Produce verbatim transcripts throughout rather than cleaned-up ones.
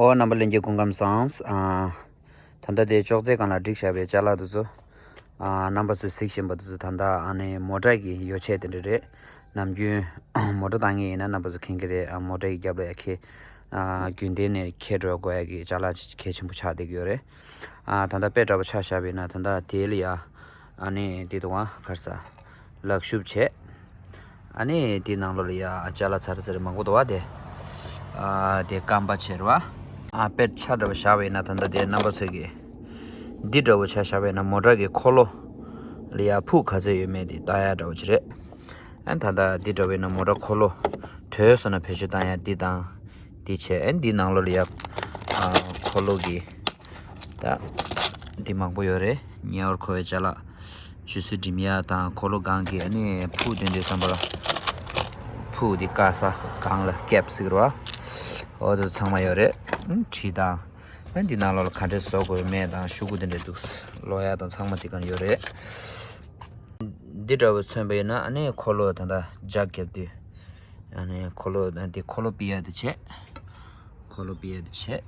ཨོ་རྣམ་པ་ལྷན་རྒྱས་སྐུ་ཁམས་བཟང་། ཨ། ད་ལྟ་དེ་ཅོག་ཙེ་སྒང་ལ་བསྒྲིགས་བཞག་པའི་ཅ་ལག་དེ་ཚོ། ཨ། རྣམ་པ་ཚོས་གཟིགས་བཞིན་པ་དེ་ཚོ་ད་ལྟ་ཨ་ནི་མོ་ཊ་གི་ཡོ་བྱད་དེ་འདྲ་རེད། ནམ་རྒྱུན་མོ་ཊ་བཏང་མཁན་ཡིན་ན་རྣམ་པ་ཚོ་མཁྱེན་གྱི་རེད། ཨ། མོ་ཊ་ཡི་རྒྱབ་ལ་ཡ་ཁེ། ཨ། རྒྱུན་ལྡན་ནས་ཁེ་འགྲོ་དགོས་ཡ་གི་ཅ་ལག་གལ་ཆེན་པོ་ཆགས་བསྡད་ཀྱི་ཡོད་རེད། ཨ། ད་ལྟ་དཔེ་འདྲ་པོ་ཆ་བཞག་པ་ཡིན་ན་ད་ལྟ་དེ་ལ་ཡ། ཨ་ནི་དེ་དུ་བ་གར་ས། ལག་ཤུབས་བྱས། ཨ་ནི་དེའི་ནང་ལོགས་ལ་ཡ་ཅ་ལག་ཚ་རེ་ཚ་རེ་མང་པོ་འདུག་བ་དེ། ཨ། དེ་སྐམ་པ་བྱས་རེད་བ། ཨ། དཔེ་ཆ་འདྲ་པོ་བཞག་པ་ཡིན་ན་ད་ལྟ་དེ་རྣམ་པ་ཚོས་ཀྱི། འདི་འདྲ་པོ་ཆ་བཞག་པ་ཡིན་ན་མོ་ཊ་གི་འཁོར་ལོ་ལ་ཡ་ཕུག་ག་ཚོད་ཡོད་མེད་དེ་ལྟ་ཡ་འདྲ་པོ་ཅིག་རེད། ཨ། ད་ལྟ་འདི་འདྲ་པོ་ཡིན་ན་མོ་ཊ་འཁོར་ལོ་དོད་སོང་ན་བེད་སྤྱོད་བཏང་ཡ་འདི་དང་། འདི་བྱས། ཨ། འདི་ནང་ལོགས་ལ་ཡ། ཨ། འཁོར་ལོ་གི། ད། འདི་མང་པོ་ཡོད་རེད། ཉེ་བར་མཁོ་བའི་ཅ་ལག་བཅོས་སུ་འགྲིམ་ཡ་དང་། འཁོར་ལོ་སྒང་གི་ཨ་ནི་ཕུག་དེ་འདྲའི་བསམ་པ་ལ། ཕུག་འདི་བཀག་ས་སྒང་ལ་ཀེབ་ཟེར་གི་རེད་བ། འོ་དེ་ཚང་མ་ཡོད་རེད། ཨ། གྲི་དང་། ཨ། འདི་ནང་ལོགས་ལ་ག་འདྲས་བཟོ་དགོས་མེད་དང་། ཤོག་གུ་དེ་འདྲས་འདུག་ལོ་ཡ་དང་ཚང་མ་འདི་སྒང་ཡོད་རེད། འདི་འདྲ་བོ་མཚོན་པ་ཡིན་ན་ཨ་ནི་འཁོར་ལོ་ད་ལྟ་ལྗགས་རྒྱབ་དུས། ཨ་ནི་འཁོར་ལོ་འདི་འཁོར་ལོ་ཕུད་ཡ་དེ་བྱས། འཁོར་ལོ་ཕུད་ཡ་དེ་བྱས།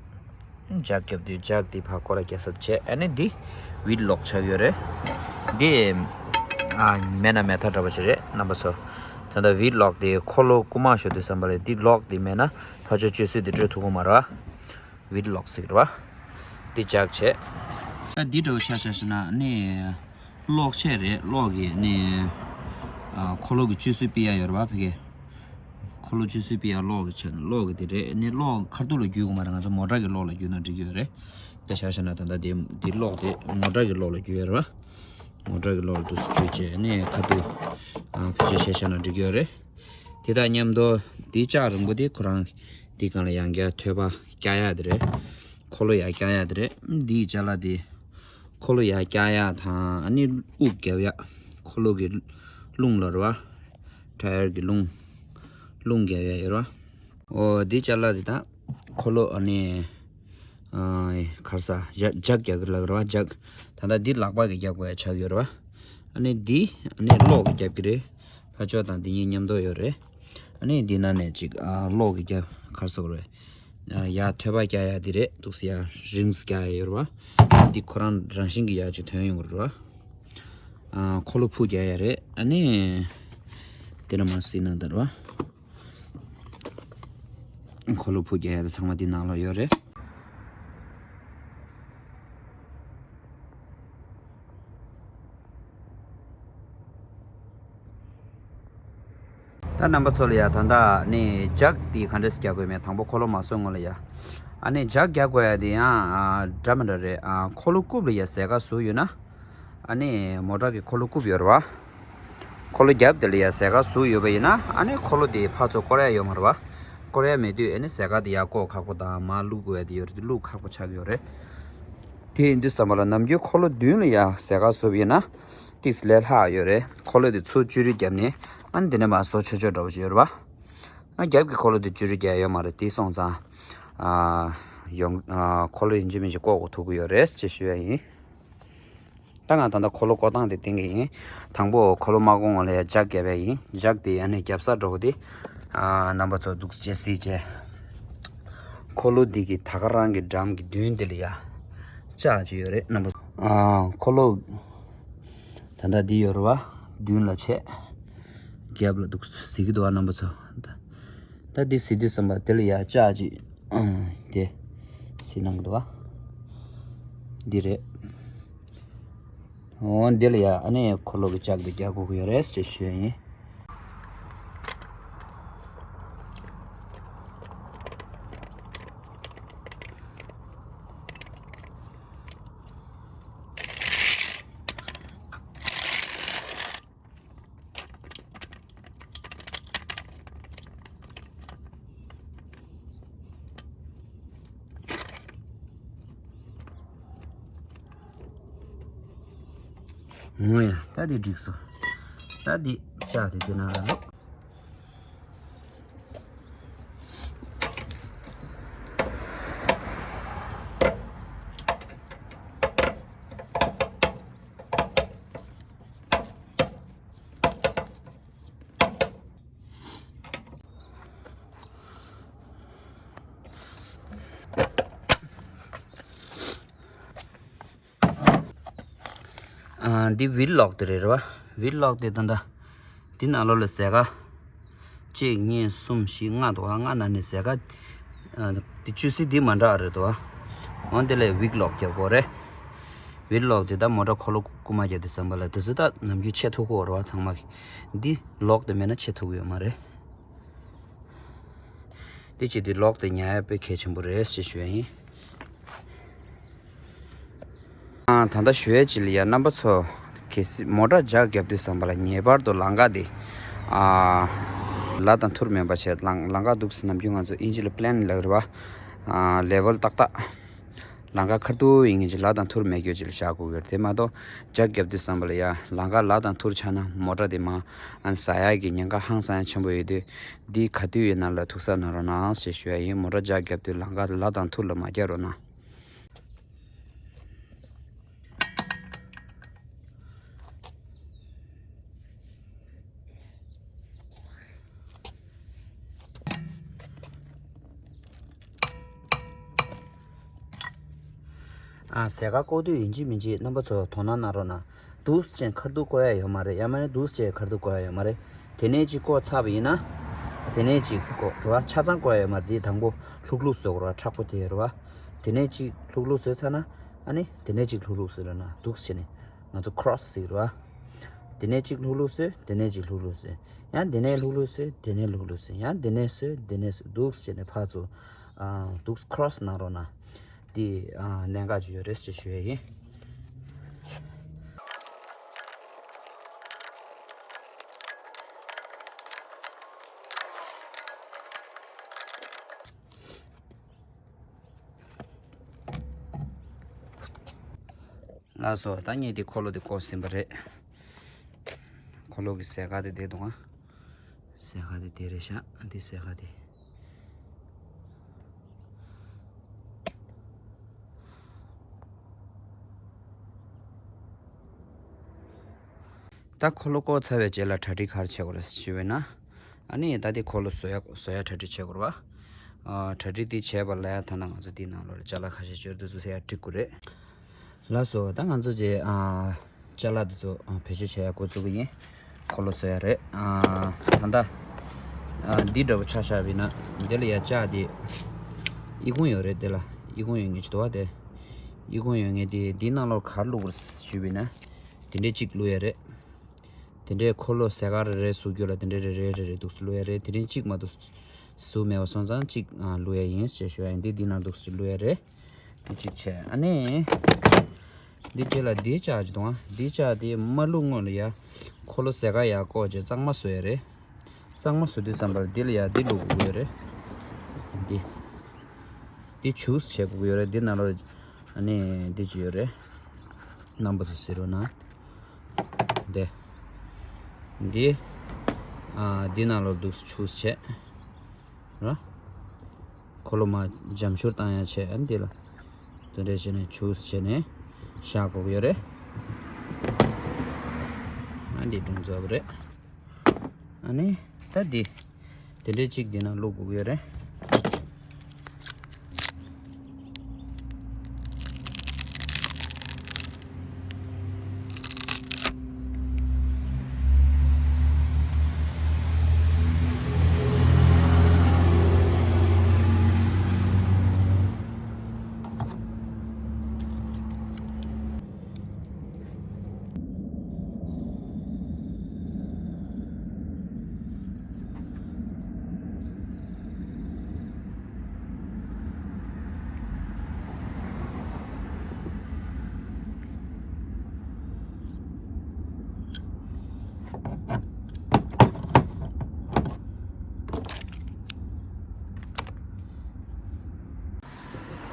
ལྗགས་རྒྱབ་དུས་ལྗགས་དེ་ཕར་སྐོར་ར་རྒྱག་ས་དེ་བྱས། ཨ་ནི་འདི་ཝིད་ལོག་ཆགས་ཡོད་རེད། འདི། ཨ། མེད་ན་མེད་ཐབས་འདྲ་པོ་ཞིག་རེད་རྣམ་པ་ཚོ། ད་ལྟ་ཝིད་ལོག་དེ་འཁོར་ལོ་རྐུ་མ་ཤོར་དུས་ཙམ་པ་ལ་འདི་ལོག་དེ་མེད་ན་ཕར་ཕྱོགས་བཅོས་སུ་དེ་སྤྲོད་ཐུབ་ཀྱི་མ་རེད་བ། ཝིད་ལོག་ཟེར་གི་རེད་བ། འདི་ལྗགས་བྱས། ད་འདི་འདྲ་པོ་ཆ་བཞག་ན་ནི། གློག་ཆས་རེད། གློག་གི་ནི། ཨ། འཁོར་ལོ་གི་བཅོས་སུ་ཕུད་ཡ་ཡོད་རེད་བ་ཕ་གི། འཁོར་ལོ་བཅོས་སུ་ཕུད་ཡ་གློག་གི་ཆ་ནི་གློག་གི་དེ་རེད། ནི་གློག་ཁ་ཐུག་ལ་བརྒྱུད་དགོས་མ་རེད། ང་ཚོ་མོ་ཊ་གི་གློག་ལ་བརྒྱུད་ན་འགྲིག་གི་ཡོད་རེད། དཔེ་ཆ་བཞག་ན་ད་ལྟ་དེ་འདི་གློག་དེ་མོ་ཊ་གི་གློག་ལ་བརྒྱུད་ཡོད་རེད་བ། མོ་ཊ་གི་གློག་ལ་འདུག་སེ་བརྒྱུད་བྱས་ནི་ཁ་ཐུག་ཨ། བེད་སྤྱོད་བྱས་བཞག་ན་འགྲིག་གི་ཡོད་རེད། དེ་དང་མཉམ་དུ་འདི་ལྕགས་རིང་པོ་དེ་ཁོ་རང་འདི་སྒང་ལ་ཡང་བསྐྱར་ཐོད་པ་བཀྱག་ཡ་དེ་རེད། འཁོར་ལོ་ཡར་བཀྱག་ཡ་དེ་རེད། འདིའི་ཅ་ལག་དེ། འཁོར་ལོ་ཡར་བཀྱག་ཡ་དང་ཨ་ནི་དབུགས་རྒྱབ་ཡ། འཁོར་ལོ་གི་རླུང་ལ་རེད་བ། ཊ་ཡར་གི་རླུང་། རླུང་རྒྱབ་ཡ་ཡོད་རེད་བ། འོ་འདི་ཅ་ལག་དེ་དང་འཁོར་ལོ་ཨ་ནི། ཨ། གར་ས་ལྗགས་རྒྱག་གི་ལབ་རེད་བ། ལྗགས། ད་ལྟ་འདི་ལག་པ་གིས་རྒྱག་དགོས་ཡ་ཆགས་ཡོད་རེད་བ། ཨ་ནི་འདི་ཨ་ནི་གློག་གིས་རྒྱབ་ཀྱི་རེད། ཕར་ཕྱོགས་དང་འདི་གཉིས་མཉམ་དུ་ཡོད་རེད། ཨ་ནི་འདི་ནང་ནས་ཅིག་ཨ། གློག་གིས་རྒྱབ་གར་ས་རེད། ཨ། ཡར་ཐོད་པ་རྒྱག་ཡ་འདི་རེད། འདུག་སེ་ཡར་རིང་སེ་རྒྱག་ཡ་ཡོད་རེད་བ། འདི་ཁོ་རང་རང་བཞིན་གྱིས་ཡར་ཅིག་ཐོན་ཡོང་གི་རེད་བ། ཨ། འཁོར་ལོ་ཕུག་རྒྱག་ཡ་རེད། ཨ་ནི། དེ་ནས་མར་སེ་ནང་དར་བ། འཁོར་ལོ་ཕུག་རྒྱག་ཡ་དེ་ཚང་མ་འདི་ནང་ལ་ཡོད་རེད། ད་རྣམ་པ་ཚོ་ལ་ཡ་ད་ལྟ་ནི་ལྗགས་དེ་ག་འདྲས་སེ་རྒྱག་དགོས་མེད། དང་པོ་འཁོར་ལོ་མ་བཟོ་སྔོན་ལ་ཡ། ཨ་ནི་ལྗགས་རྒྱག་དགོས་ཡ་དེ་ཡང་ཨ། འདྲ་མི་འདྲ་རེད། ཨ། འཁོར་ལོ་རྐུབ་ལ་ཡ་ཟས་ཀ་བཟོ་ཡོད་ན། ཨ་ནི་མོ་ཊ་གི་འཁོར་ལོ་རྐུབ་ཡོད་རེད་བ། འཁོར་ལོ་རྒྱབ་དེ་ལ་ཡ་ཟས་ཀ་བཟོ་ཡོད་པ་ཡིན་ན་ཨ་ནི་འཁོར་ལོ་དེ་ཕར་ཚུར་བསྐོར་ཡ་ཡོད་མ་རེད་བ། བསྐོར་ཡ་མེད་དུས་ཨ་ནི་ཟས་ཀ་དེ་ཡར་བཀོག་ཁག་པོ་དང་མར་བླུག་དགོས་ཡ་དེ་ཡོད་རེད། བླུག་ཁག་པོ་ཆགས་ཀྱི་ཡོད་རེད། དེ་ཡིན་དུས་ཙམ་པ་ལ་ནམ་རྒྱུན་འཁོར་ལོ་མདུན་ལ་ཡ་ཟས་ཀ་བཟོ་བ་ཡིན་ན་ཏིག་ཙམ་ལས་ལྷག་ཡོད་རེད། འཁོར་ལོ་དེ་ཚུར་བཅུ་རུ་བརྒྱབ་ནས་ཨ་ནི་དེ་ནས་མར་བཟོ་ཆོག་ཆོག་འདྲ་བོ་ཞིག་ཡོད་རེད་བ། ཨ། རྒྱབ་ཀྱི་འཁོར་ལོ་དེ་བཅུ་རུ་བརྒྱབ་ཡོད་མ་རེད། དེ་སོང་ཙང་ཨ། ཡོང་། ཨ། འཁོར་ལོ་ཡིན་གཅིག་མིན་གཅིག་བཀོག་དགོས་ཐུག་གི་ཡོད་རེད་ཅེས་ཞུ་ཡ་ཡིན། ད་ང་ད་ལྟ་འཁོར་ལོ་བཀོག་སྟངས་དེ་བསྟན་གྱི་ཡིན། དང་པོ་འཁོར་ལོ་མ་བཀོག་སྔོན་ལ་ཡ་ལྗགས་རྒྱབ་ཡ་ཡིན། ལྗགས་དེ་ཨ་ནི་རྒྱབ་ས་འདྲ་བོ་དེ། ཨ། རྣམ་པ་ཚོ་འདུག་སེ་གཟིགས་བྱས། འཁོར་ལོ་འདི་གི་ད་ག་རང་གི་འགྲམ་གྱི་མདུན་དེ་ལ་ཡ་ལྕགས་ཅིག་ཡོད་རེད་རྣམ་པ། ཨ། འཁོར་ལོ་ད་ལྟ་འདི་ཡོད་རེད་བ། མདུན་ལ་བྱས། རྒྱབ་ལ་འདུག་སེ་གཟིགས་ཀྱི་འདུག་བ་རྣམ་པ་ཚོ། ད་འདི་གཟིགས་དུས་ཙམ་པ་དེ་ལ་ཡ་ལྕགས་ཅིག་ཨང་། དེ་གཟིགས་གནང་གི་འདུག་བ། འདི་རེད། འོ་འདི་ལ་ཡ་ཨ་ནི་འཁོར་ལོ་གི་ལྕགས་དེ་རྒྱག་དགོས་ཀྱི་ཡོད་རེད་ཅེས་ཞུ་ཡ་ཡིན། འོ་ཡ། ད་འདི་འགྲིག་སོང་། ད་འདི་ལྕགས་དེ་འདི་ནང་ལ་བླུགས། འདི་ཝིད་ལོག་དེ་རེད་རེད་བ། ཝིད་ལོག་དེ་ད་ལྟ་འདི་ནང་ལོགས་ལ་ཟས་ཀ་གཅིག་གཉིས་གསུམ་བཞི་ལྔ་འདུག་བ། ལྔ་ནང་ནས་ཟས་ཀ་ཨ་འདི་བཅུ་སི་འདི་མ་འདྲ་རེད་འདུག་བ། འོན་དེ་ལས་ཝིད་ལོག་རྒྱག་དགོས་རེད། ཝིད་ལོག་དེ་ད་མོ་ཊ་འཁོར་ལོ་རྐུ་མ་རྒྱག་དུས་ཙམ་པ་ལ་དེ་ཚོ་ད་ནམ་རྒྱུན་ཆད་ཐུབ་ཀྱི་ཡོད་རེད་བ། ཚང་མ་གི་འདི་ལོག་དེ་མེད་ན་ཆད་ཐུབ་ཀྱི་ཡོད་མ་རེད། འདི་བྱེད་དུས་ལོག་དེ་ཉར་ཡ་དཔེ་གལ་ཆེན་པོ་རེད་ཞེས་ཞུ་ཡ་ཡིན། ཨ། ད་ལྟ་ཞུ་ཡ་ཅིག་ལ་ཡ། རྣམ་པ་ཚོ་གལ་སྲིད་མོ་ཊ་ལྗགས་བརྒྱབ་དུས་ཙམ་པ་ལ་ངེས་པར་དུ་ལམ་ཁ་དེ་ཨ་ལ་དང་ཐུར་མེད་པ་བྱས། ལམ་ལམ་ཁ་འདུག་སེ་ནམ་རྒྱུན་ང་ཚོ་ཨིན་ཇི་ལ་པི་ལེན་ལབ་རེད་བ། ཨ། ལེ་ཝལ་ཏག་ཏག་ལམ་ཁ་ཁ་ཐུར་ཡིན་མཁན་ཅིག་ལ་དང་ཐུར་མེད་རྒྱུ་ཅིག་ལ་བཞག་དགོས་ཀྱི་རེད། དེ་མ་གཏོགས་ལྗགས་བརྒྱབ་དུས་ཙམ་པ་ལ་ཡ་ལམ་ཁ་ལ་དང་ཐུར་ཆགས་ན་མོ་ཊ་དེ་མར་ཨ་ཟག་ཡ་གི་ཉེན་ཁ་ཧང་སང་ཡ་ཆེན་པོ་ཡོད་དུས། འདི་ག་དུས་ཡིན་ན་ལ་ཐུག་ས་གནང་རོགས་གནང་ཞེས་ཞུ་ཡ་ཡིན། མོ་ཊ་ལྗགས་བརྒྱབ་དུས་ལམ་ཁ་ལ་དང་ཐུར་ལ་མ་རྒྱག་རོགས་གནང་། ཨ། ཟས་ཀ་བཀོག་དུས་ཡིན་གཅིག་མིན་གཅིག་རྣམ་པ་ཚོ་དོ་སྣང་གནང་རོགས་གནང་། འདུག་སེ་བྱས་ཁ་ཐུག་བཀོག་ཡ་ཡོད་མ་རེད། ཡང་མིན་ན་འདུག་སེ་བྱས་ཁ་ཐུག་བཀོག་ཡ་ཡོད་མ་རེད། དེ་ནས་གཅིག་བཀོག་ཚར་བ་ཡིན་ན། དེ་ནས་གཅིག་བཀོག་རེད་བ། ཆ་ཚང་བཀོག་ཡ་ཡོད་མ་རེད། དེ་དང་པོ་ལྷུག་ལྷུག་བཟོ་དགོས་རེད་བ། མཁྲེགས་པོ་དེ་རེད་བ། དེ་ནས་གཅིག་ལྷུག་ལྷུག་བཟོས་ཚར་ན། ཨ་ནི་དེ་ནས་གཅིག་ལྷུག་ལྷུག་བཟོས་རོགས་གནང་། འདུག་སེ་བྱས་ནས་ང་ཚོ་ཁྲོ་སི་ཟེར་གི་རེད་བ། དེ་ནས་གཅིག་ལྷུག་ལྷུག་བཟོས། དེ་ནས་གཅིག་ལྷུག་ལྷུག་བཟོས། ཡང་དེ་ནས་ལྷུག་ལྷུག་བཟོས། དེ་ནས་ལྷུག་ལྷུག་བཟོས། ཡང་དེ་ནས་བཟོས། དེ་ནས་བཟོས། འདུག་སེ་བྱས་ནས་ཕར་ཚུར། ཨ། འདུག་སེ་ཁྲོ་སི་གནང་རོགས་གནང་། འདི་ཨ་གནད་འགག་ཅིག་ཡོད་རེད་ཅེས་ཞུ་ཡ་ཡིན། ལགས་སོ། ད་ངས་འདི་འཁོར་ལོ་འདི་བཀོག་ཟིན་པ་རེད། འཁོར་ལོ་གི་ཟས་ཀ་དེ་བསྡད་འདུག་ཨ། ཟས་ཀ་དེ་དེ་རེད་ཤག་འདི་ཟས་ཀ་དེ། ད་འཁོར་ལོ་བཀོག་ཚར་བའི་རྗེས་ལ་གྲ་སྒྲིག་ག་རེ་བྱེད་དགོས་རེད་ཞུས་པ་ཡིན་ན། ཨ་ནི་ད་དེ་འཁོར་ལོ་བཟོ་ཡ་བཟོ་ཡ་གྲ་སྒྲིག་བྱེད་དགོས་རེད་བ། ཨ། གྲ་སྒྲིག་དེ་བྱས་པ་ལ་ཡ་ད་ནང་ང་ཚོ་དེའི་ནང་ལོགས་ལ་ཅ་ལག་ཁ་ཤས་སྤྱོད་དུས་ཚོད་ཡ་སྒྲིག་དགོས་རེད། ལགས་སོ། ད་ང་ཚོ་རྗེས་ཨ་ཅ་ལག་དེ་ཚོ་ཨ་བེད་སྤྱོད་བྱེད་ཡ་འགོ་བཙུགས་ཀྱི་ཡིན། འཁོར་ལོ་བཟོ་ཡ་རེད། ཨ། ད་ལྟ་ཨ་འདི་འདྲ་པོ་ཆ་བཞག་པ་ཡིན་ན། འདི་ལ་ཡ་ལྕགས་དེ་ཨི་ཁུང་ཡོད་རེད། དེ་ལ་ཨི་ཁུང་ཡོད་མཁན་ཅིག་འདུག་བ། དེ་ཨི་ཁུང་ཡོད་མཁན་དེ་འདིའི་ནང་ལོགས་ག་རེ་བླུགས་དགོས་རེད་ཞུས་པ་ཡིན་ན། དེ་འདྲས་གཅིག་བླུགས་ཡ་རེད། དེ་འདྲས་འཁོར་ལོ་ཟས་ཀ་རེ་རེ་བཟོ་རྒྱུ་ལ་དེ་འདྲས་རེ་རེ་རེ་རེ་འདུག་སེ་བླུགས་ཡ་རེད། དེ་རིང་གཅིག་མ་གཏོགས་བཟོ་མེད་པ་སོང་ཙང་གཅིག་ཨ་བླུགས་ཡ་ཡིན་ཞེས་ཞུ་ཡ་ཡིན། འདི་འདི་ནང་འདུག་སེ་བླུགས་ཡ་རེད། འདི་གཅིག་བྱས། ཨ་ནི་འདི་རྗེས་ལ་འདི་ལྕགས་ཅིག་འདུག་ཨ། འདི་ལྕགས་འདི་མ་བླུགས་སྔོན་ལ་ཡ་འཁོར་ལོ་ཟས་ཀ་ཡ་བཀོག་བྱས་གཙང་མ་བཟོ་ཡ་རེད། གཙང་མ་བཟོ་དུས་ཙམ་པར་འདི་ལ་ཡ་འདི་བླུགས་དགོས་ཀྱི་ཡོད་རེད། འདི་འདི་ཆུ་བྱེད་དགོས་ཀྱི་ཡོད་རེད། འདི་ནང་ལོགས་ཨ་ནི་འདི་ཅིག་ཡོད་རེད། རྣམ་པ་ཚོ་གཟིགས་རོགས་གནང་། འདི་འདི་ཨ་འདི་ནང་ལོགས་འདུག་སེ་ཆུ་བྱས་ར། འཁོར་ལོ་མར་འཇམ་ཤོར་བཏང་ཡ་བྱས། ཨ་ནི་འདི་ལ་དེ་འདྲས་བྱས་ནས་ཆུ་བྱས་ནས་བཞག་དགོས་ཀྱི་ཡོད་རེད། ཨ་འདི་སྒྲུང་རྫོགས་པ་རེད། ཨ་ནི་ད་འདི་དེ་འདྲས་གཅིག་འདི་ནང་བླུགས་དགོས་ཀྱི་ཡོད་རེད།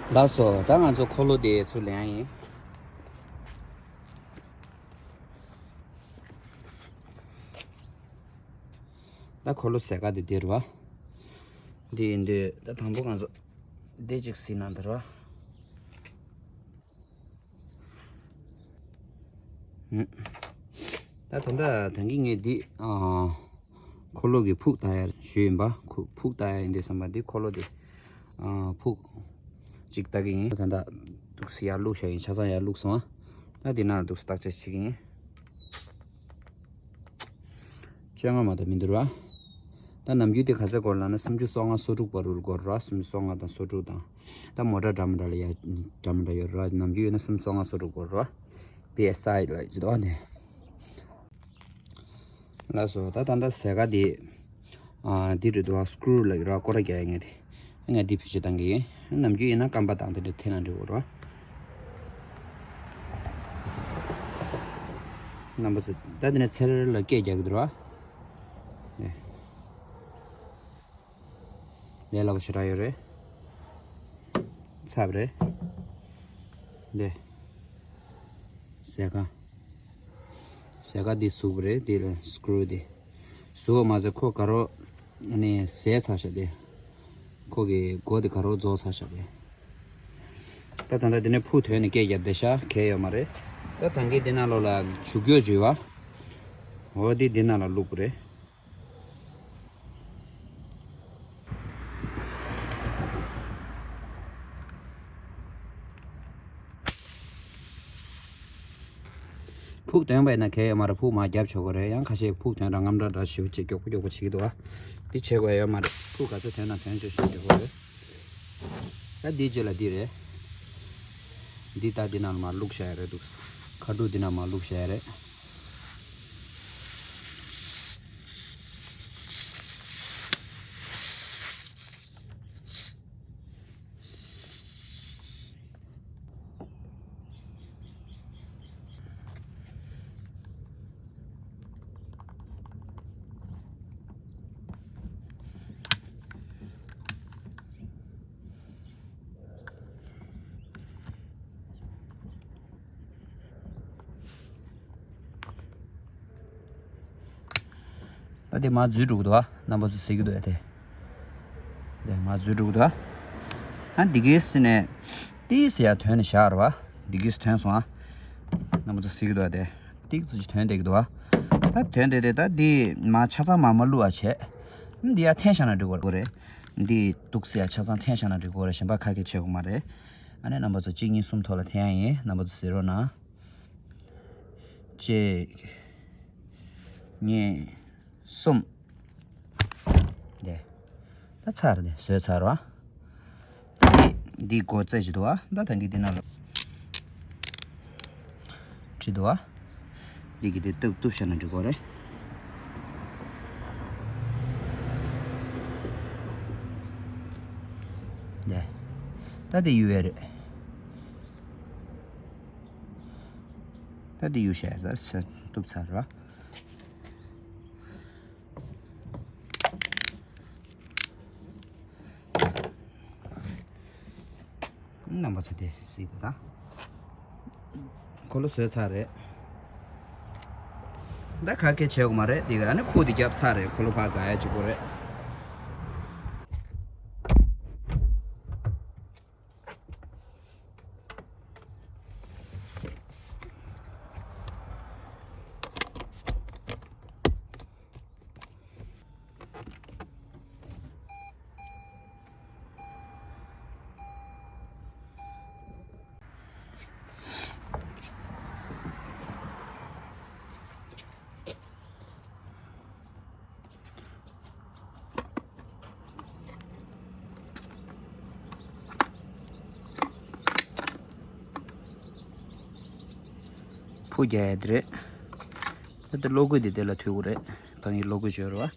ལགས་སོ། ད་ང་ཚོ་འཁོར་ལོ་དེ་ཚུར་ལེན་ཡ་ཡིན། ད་འཁོར་ལོ་ཟས་ཀ་དེ་འདིར་བ། འདི་ཡིན་དུས་ད་དང་པོ་ང་ཚོ་འདི་གཅིག་གཟིགས་ན་འདིར་བ། ད་ད་ལྟ་ད་གིན་ངས་འདི་ཨ་འཁོར་ལོ་གི་ཕུག་ལྟ་ཡ་ཞུས་ཡིན་པ། ཁུ་ཕུག་ལྟ་ཡ་ཡིན་དུས་ཙམ་པ་འདི་འཁོར་ལོ་འདི་ཨ་ཕུག་ཅིག་ལྟ་གི་ཡིན། ད་ལྟ་འདུག་སེ་ཡར་བླུགས་བཞག་ཡིན། ཆ་ཚང་ཡར་བླུགས་སོང་ཨ། ད་འདི་ནང་འདུག་སེ་བརྟག་དཔྱད་བྱེད་ཀྱི་ཡིན། བཅོ་ལྔ་མ་གཏོགས་མི་འདུག་ར། ད་ནམ་རྒྱུན་དེ་ག་ཚད་འགོར་ལབ་ན་སུམ་ཅུ་སོ་ལྔ་སོ་དྲུག་བར་དུ་འགོར་ར། སུམ་ཅུ་སོ་ལྔ་དང་སོ་དྲུག་དང་། ད་མོ་ཊ་འདྲ་མི་འདྲ་ལ་ཡ་འདྲ་མི་འདྲ་ཡོད་ར། ནམ་རྒྱུན་ཡོད་ན་སུམ་ཅུ་སོ་ལྔ་སོ་དྲུག་འགོར་ར། པི་ཨེས་ཨའི་ལ་ཇི་ལྟ་བ་ནས། ལགས་སོ། ད་ད་ལྟ་ཟས་ཀ་དེ། ཨ་འདི་རེད་འདུག་ཨ། སྐུ་རུ་ལ་ར་སྐོར་ར་རྒྱག་ཡ་ངས་དེ། ངས་འདི་བེད་སྤྱོད་བཏང་གི་ཡིན། ནམ་རྒྱུན་ཡིན་ན་སྐམ་པ་དང་དེ་འདྲ་འཐེན་ན་འགྲིག་གི་རེད། རྣམ་པ་ཚོ། ད་དེ་ནས་ཚེ་རིལ་ལ་སྐད་རྒྱག་གི་འདུག་ར། ལས་སླ་པོ་ཞེ་དྲག་ཡོད་རེད། ཚར་བ་རེད། འདི། ཟས་ཀ་ཟས་ཀ་འདི་ཟུག་པ་རེད། འདི་ལ་སྐུ་རུ་འདི། ཟུག་པ་མ་ཟད་ཁོ་དགའ་རོགས་ནས་ཟས་ཚར་ཤག་འདི། ཁོ་གི་སྒོ་འདི་དགའ་རོགས་རྫོགས་ཚར་ཤག་འདི། ད་ད་ལྟ་འདི་ནས་ཕུག་དོན་ནས་སྐད་རྒྱབ་བསྡད་ཤག་གས་ཡོད་མ་རེད། ད་ད་གིན་འདི་ནང་ལོགས་ལ་བྱུག་རྒྱུ་བྱུག་པ། འོ་འདི་འདི་ནང་ལ་བླུགས་པ་རེད། ཕུག་དོན་པ་ཡིན་ན་གལ་ཡོད་མ་རེད། ཕུག་མར་རྒྱབ་ཆོག་གི་རེད། ཡང་ཁ་ཤས་ཕུག་དོན་རང་ངམ་འདྲ་འདྲ་ཞིག་བྱེད་མགྱོགས་པོ་མགྱོགས་པོ་བྱེད་ཀྱི་འདུག་ཨ། འདི་བྱེད་དགོས་ཡོད་མ་རེད། ཕུག་ག་ཚོད་དོན་ན་དོན་ཆོག་ཞིག་བྱེད་དགོས་རེད། ད་འདིའི་རྗེས་ལ་འདི་རེད། འདི་ད་འདི་ནང་ལ་མར་བླུགས་བཞག་ཡ་རེད་འདུག་ཁ་ཐུག་འདི་ནང་མར་བླུགས་བཞག་ཡ་རེད། ད་དེ་མར་འཛུལ་འགྲོ་གི་འདུག་ཨ། རྣམ་པ་ཚོ་གཟིགས་ཀྱི་འདུག་ཨ། དེ་དེ་མར་འཛུལ་འགྲོ་གི་འདུག་ཨ། ཨ་འདི་གིས་ཟེར་ནས་ཏིས་ཡར་ཐོན་ནས་བཞག་རེད་བ། འདི་གིས་ཐོན་སོང་ཨ། རྣམ་པ་ཚོ་གཟིགས་ཀྱི་འདུག་ཨ། དེ་ཏིག་ཙི་ཅིག་ཐོན་བསྡད་ཀྱི་འདུག་ཨ། ད་ཐོན་བསྡད་དེ་ད་འདི་མར་ཆ་ཚང་མར་མ་བླུགས་པ་བྱས། འདི་ཡར་འཐེན་བཞག་ན་འགྲིག་གི་རེད། འདི་འདུག་སེ་ཡར་ཆ་ཚང་འཐེན་བཞག་ན་འགྲིག་གི་རེད། གཞན་པ་ག་གེ་བྱེད་དགོས་མ་རེད། ཨ་ནི་རྣམ་པ་ཚོ་གཅིག་གཉིས་གསུམ་ཐོག་ལ་འཐེན་ཡ་ཡིན། རྣམ་པ་ཚོ་གཟིགས་རོགས་གནང་། གཅིག་གཉིས། གསུམ། དེ། ད་ཚར་རེད། བཟོས་ཚར་བ། འདི་འདི་སྒོ་རྩེ་ཞིག་འདུག་ཨ། ད་ད་གིན་འདི་ནང་ལ་བྲིས་འདུག་ཨ། འདི་གི་འདི་གཏུབ་གཏུབ་བྱས་ན་འགྲིག་གོ་རེད། དེ། ད་འདི་གཡུག་ཡས་རེད། ད་འདི་གཡུག་བྱས་རེད། ད་གཏུབ་ཚར་བ། རྣམ་པ་ཚོ་དེ་གཟིགས་དང་། འཁོར་ལོ་བཟོས་ཚར་རེད། ད་ག་གེ་བྱེད་དགོས་མ་རེད། འདི་ག་ནི་ཕུག་འདི་བརྒྱབ་ཚར་རེད། འཁོར་ལོ་ཕར་དགའ་ཡ་གཅིག་པོ་རེད། ཕུག་རྒྱག་ཡ་དེ་རེད། ད་ལྟ་གློག་སྐུད་དེ་དེ་ལ་མཐུད་དགོས་རེད། ད་ངས་གློག་སྐུད་བྱོས་རོགས།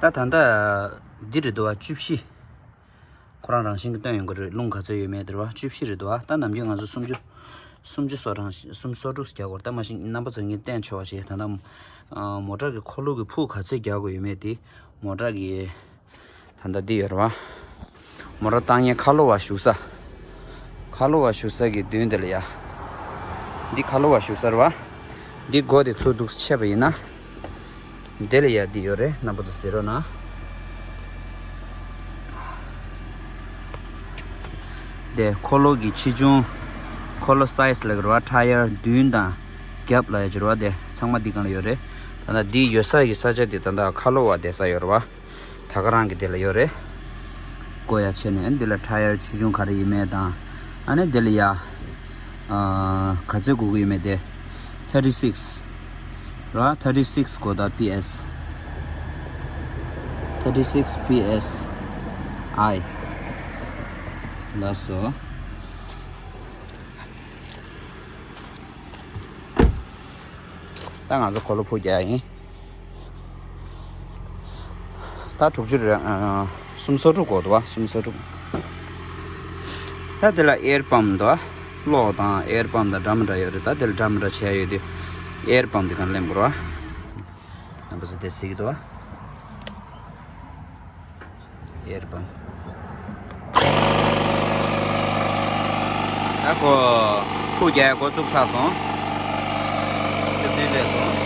ད་ད་ལྟ་འདི་རེད་འདུག་བ། བཅུ་བཞི། ཁོ་རང་རང་བཞིན་གྱིས་བཏོན་ཡོང་གི་རེད། རླུང་ག་ཚོད་ཡོད་མེད་དེ་རེད་བ། བཅུ་བཞི་རེད་འདུག་བ། ད་ནམ་རྒྱུན་ང་ཚོ་སུམ་ཅུ། སུམ་ཅུ་སོ་གྲངས་སུམ་ཅུ་སོ་དྲུག་རྒྱག་གོ། ད་མ་གཞི་རྣམ་པ་ཚོ་ངས་བསྟན་ཆོག་པ་ཞིག་ད་ལྟ་མོ་ཊ་གི་འཁོར་ལོ་གི་ཕུག་ག་ཚོད་རྒྱག་དགོས་ཡོད་མེད་དེ། མོ་ཊ་གི་ད་ལྟ་འདི་ཡོད་རེད་བ། མོ་ཊ་བཏང་མཁན་ཁ་ལོ་བ་བཞུགས་ས། ཁ་ལོ་བ་བཞུགས་ས་གི་མདུན་དེ་ལ་ཡ། འདི་ཁ་ལོ་བ་བཞུགས་ས་རེད་བ། འདི་སྒོ་དེ་ཚུར་འདུག་ཕྱེས་པ་ཡིན་ན། དེ་ལ་ཡ་འདི་ཡོད་རེད། རྣམ་པ་ཚོ་གཟིགས་རོགས་གནང་། དེ་འཁོར་ལོ་གི་ཆེ་ཆུང་། འཁོར་ལོ་སའི་ཛི་ལ་གི་རེད་བ། ཊ་ཡར་མདུན་དང་རྒྱབ་ལ་ཡ་ཅིག་རེད་བ། དེ་ ཚང་མ་འདི་གང་ལ་ཡོད་རེད། ད་ལྟ་འདི་ཡོད་ས་ཡི་ས་ཆ་འདི་ད་ལྟ་ཁ་ལོ་བ་བསྡད་ས་ཡོད་རེད་བ། ད་ག་རང་གི་དེ་ལ་ཡོད་རེད། སྐོར་ཡ་བྱས་ནས་འདི་ལ་ཊ་ཡར་ཆེ་ཆུང་ག་རེ་ཡིན་མེད་དང་། ཨ་ནི་འདི་ལ་ཡ། ཨ། ག་ཚོད་དགོས་ཀྱི་ཡོད་མེད་དེ། thirty six ར། thirty six གོ་ད། པི་ཨེས། thirty six P S I ལགས་སོ། ད་ང་ཚོ་འཁོར་ལོ་ཕུག་རྒྱག་ཡིན། ད་དྲུག་ཅུ་རེད། ཨ། སུམ་སོ་དྲུག་གོ་འདུག་བ། སུམ་སོ་དྲུག་ད་དེ་ལ་ཨེར་པམ་འདུག་བ། གློག་དང་ཨེར་པམ་དང་འདྲ་མི་འདྲ་ཡོད་རེད། ད་དེ་ལ་འདྲ་མི་འདྲ་བྱས་ཡོད་དུས་ཨེར་པམ་དེ་གང་ལེན་དགོས་རེད་བ། ཡང་པ་ཚོ་དེ་གཟིགས་འདུག་བ། ཨེར་པམ། ད་ཁོ་ཕུག་རྒྱག་འགོ་བཙུགས་ཚར་སོང་། བཅུ་བདུན་སླེབས་སོང་།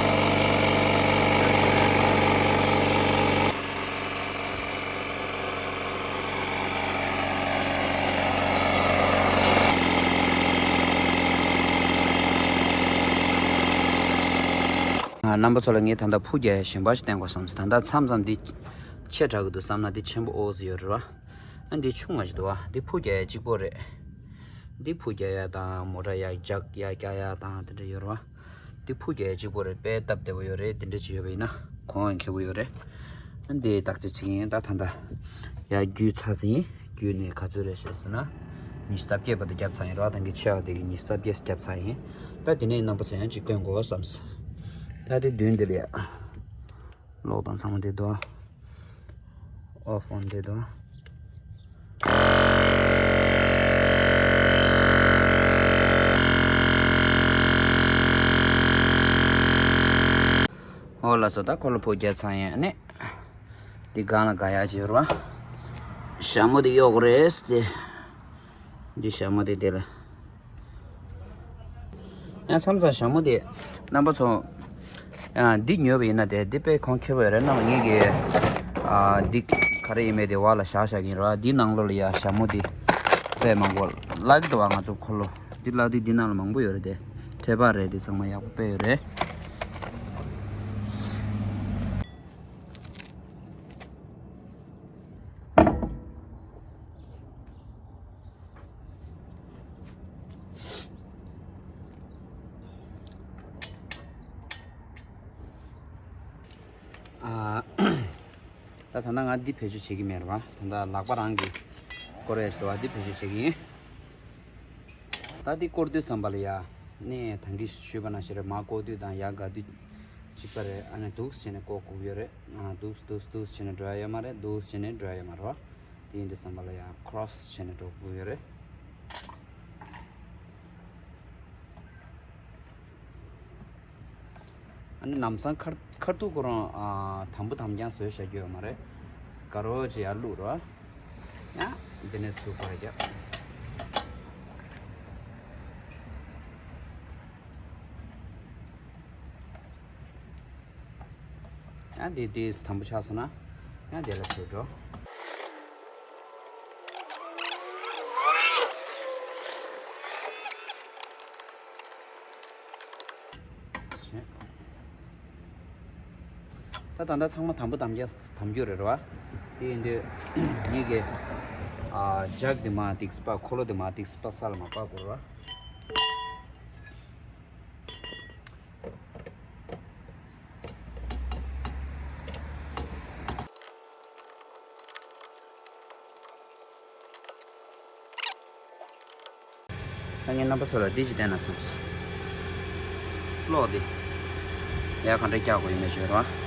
རྣམ་པ་ཚོ་ལ་ངས་ད་ལྟ་ཕུག་རྒྱག་གཞན་པ་ཞིག་བསྟན་དགོས་བསམ། ད་ལྟ་མཚམས་མཚམས་འདི་ཆེ་དྲགས་ཀྱི་འདུག་བསམ་ན་འདི་ཆེན་པོ་ཨོ་ཙི་ཡོད་རེད་བ། ཨ། འདི་ཆུང་བ་ཞིག་འདུག་བ། འདི་ཕུག་རྒྱག་ཡ་གཅིག་པོ་རེད། འདི་ཕུག་རྒྱག་ཡ་དང་མོ་ཊ་ཡར་རྒྱག་ཡར་རྒྱག་ཡ་དང་དེ་འདྲ་ཡོད་རེད་བ། འདི་ཕུག་རྒྱག་ཡ་གཅིག་པོ་རེད། དཔེ་སྟབས་བདེ་པོ་ཡོད་རེད། དེ་འདྲ་ཅིག་ཡོད་པ་ཡིན་ན་གོང་ཡང་མཁས་པོ་ཡོད་རེད། ཨ། འདི་བརྟག་དཔྱད་བྱེད་ཀྱི་ཡིན། ད་ད་ལྟ་ཡར་བརྒྱུད་ཚར་ཟིན། བརྒྱུད་ནས་ག་ཚོད་རེད་ཟེར་ཟེར་ན། ཉི་ཤུ་རྩ་བརྒྱད་བར་དུ་བརྒྱབ་ཚར་ཡིན་རེད་བ། ད་གིན་ཆེ་བ་དེ་གིན་ཉི་ཤུ་རྩ་བརྒྱད་བརྒྱབ་ཚར་ཡིན། ད་དེ་ནས་རྣམ་པ་ཚོ་ཡང་གཅིག་སྟོན་དགོས་བསམ། ད་དེ་མདུན་འདི་ལ་ཡ། གློག་དང་ཚང་མ་དེ་འདུག་ཨ། ཨོ་ཕོན་དེ་འདུག་ཨ། ཨོ་ལགས་སོ། ད་འཁོར་ལོ་ཕུག་རྒྱག་ཚར་ཡིན། ཨ་ནི་འདི་སྒང་ལ་དགའ་ཡག་ཅིག་ཡོད་རེད་བ། ཞྭ་མོ་དེ་གཡོག་རེད་དེ། འདི་ཞྭ་མོ་དེ་དེ་ལ། ཡང་མཚམས་མཚམས་ཞྭ་མོ་དེ་རྣམ་པ་ཚོ། ཡང་འདི་ཉོས་པ་ཡིན་ན་དེ་འདི་དཔེ་གོང་ཁེ་པོ་ཡོད་རེད། རྣམ་ངེད་ཀྱི། ཨ། འདི་ག་རེ་ཡིན་མེད་དེ་བ་ལ་བཞག་བཞག་གིན་ར། འདི་ནང་ལོགས་ལ་ཡ་ཞྭ་མོ་དེ་དཔེ་མང་པོ་བརླག་གི་འདུག་བ། ང་ཚོ་འཁོར་ལོ་འདི་བརླག་དུས་འདི་ནང་ལ་མང་པོ་ཡོད་རེད་དེ། ཐོད་པ་རེད། དེ་ཚང་མ་ཡག་པོ་དཔེ་ཡོད་རེད། ཨ། ད་ད་ནང་ང་འདི་བེད་སྤྱོད་བྱེད་ཀྱི་མེད་རེད་བ། ད་ལྟ་ལག་པ་རང་གིས་སྐོར་ཡ་ཞིག་འདུག་བ། འདི་བེད་སྤྱོད་བྱེད་ཀྱི་ཡིན། ད་འདི་སྐོར་དུས་ཙམ་པ་ལ་ཡ། ནས་ད་གིན་ཞུས་པ་ནང་བཞིན་རེད། མར་བསྐོར་དུས་དང་ཡར་དགའ་དུས་གཅིག་པ་རེད། ཨ་ནི་འདུག་སེ་བྱས་ནས་བསྐོར་དགོས་ཀྱི་ཡོད་རེད། ཨ། འདུག་འདུག་འདུག་སེ་བྱས་ནས་འགྲོ་ཡ་ཡོད་མ་རེད། འདུག་སེ་བྱས་ནས་འགྲོ་ཡ་ཡོད་མ་རེད་བ། དེ་ཡིན་དུས་ཙམ་པ་ལ་ཡ་ཁྲོ་སི་བྱས་ནས་འགྲོ་དགོས་ཡོད་རེད། ཨ་ནི་ལམ་སང་ཁར་ཁ་ཐུག་ཁོ་རང་། ཨ། དམ་པོ་དམ་རྐྱང་བཟོས་བཞག་རྒྱུ་ཡོད་མ་རེད། དཀར་པོ་ཅིག་ཡར་བླུགས་རོགས། ཡང་འདི་ནས་ཚུར་སྐོར་རྒྱབ། ཡང་འདི་འདི་དམ་པོ་ཆགས་སོང་ན་ཡང་འདི་ལ་ཚུར་འགྲོ། ད་ད་ལྟ་ཚང་མ་དམ་པོ་དམ་རྒྱ་དམ་རྒྱུ་རེད་རེད་བ། དེ་ཡིན་དུས་ངེད་ཀྱི། ཨ། ལྗགས་དེ་མར་ཏིག་སྤར། འཁོར་ལོ་དེ་མར་ཏིག་སྤར་ས་ལ་མར་སྤར་དགོས་རེད་བ། ད་ངས་རྣམ་པ་ཚོ་ལ་འདི་ཅིག་བསྟན་ན་བསམས། གློག་འདི་ཡར་ག་འདྲ་རྒྱག་དགོས་ཡིན་མེད་ཞུ་རོགས།